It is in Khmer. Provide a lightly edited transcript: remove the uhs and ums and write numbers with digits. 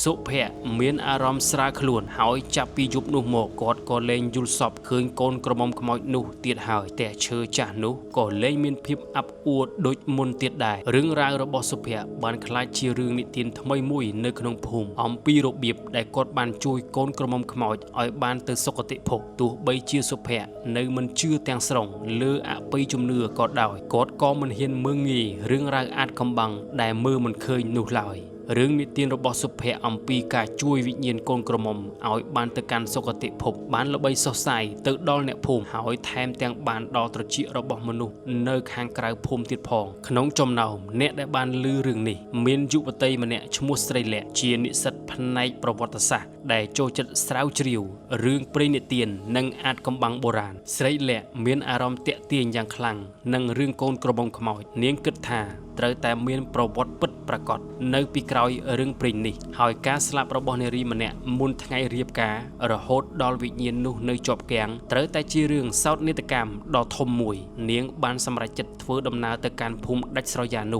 សុភ័ក្រមានអារម្មណ៍ស្រាលខ្លួនហើយចាប់ពីយប់នោះមកគាត់ក៏លែងយល់សប្តិឃើញកូនក្រមុំខ្មោចនោះទៀតហើយផ្ទះឈើចាស់នោះក៏លែងមានភាពអាប់អួរដូចមុនទៀតដែររឿងរ៉ាវរបស់សុភ័ក្របានក្លាយជារឿងនិទានថ្មីមួយនៅក្នុងភូមិអំពីរបៀបដែលគាត់បានជួយកូនក្រមុំខ្មោចឲ្យបានទៅសុគតិភពទោះបីជាសុភ័ក្រនៅមិនជឿទាំងស្រុងលើអបិយជំនឿក៏ដោយគាត់ក៏មិនហ៊ានមើងងាយរឿងរ៉ាវអាថ៌កំបាំងដែលមើលមិនឃើញនោះឡើយ រឿងនិទានរបស់សុភ័ក្រអំពីការជួយវិញ្ញាណកូនក្រមុំឲ្យបានទៅកាន់សុគតិភពបានល្បីសុះសាយទៅដល់អ្នកភូមិហើយថែមទាំងបានដល់ត្រចៀករបស់មនុស្សនៅខាងក្រៅភូមិទៀតផងក្នុងចំណោមអ្នកដែលបានឮរឿងនេះមានយុវតីម្នាក់ឈ្មោះស្រីលក្ខជានិស្សិតផ្នែកប្រវត្តិសាស្ត្រដែលចូលចិត្តស្រាវជ្រាវរឿងព្រេងនិទាននិងអាថ៌កំបាំងបុរាណស្រីលក្ខមានអារម្មណ៍ទាក់ទាញយ៉ាងខ្លាំងនឹងរឿងកូនក្រមុំខ្មោចនាងគិតថា ត្រូវតែមានប្រវត្តិពិតប្រាកដនៅពីក្រោយរឿងព្រេងនេះហើយការស្លាប់របស់នារីម្នាក់មុនថ្ងៃរៀបការរហូតដល់វិញ្ញាណនោះនៅជាប់គាំងត្រូវតែជារឿងសោកនាដកម្មដ៏ធំមួយនាងបានសម្រេចចិត្តធ្វើដំណើរទៅកាន់ភូមិដាច់ស្រយាលនោះ។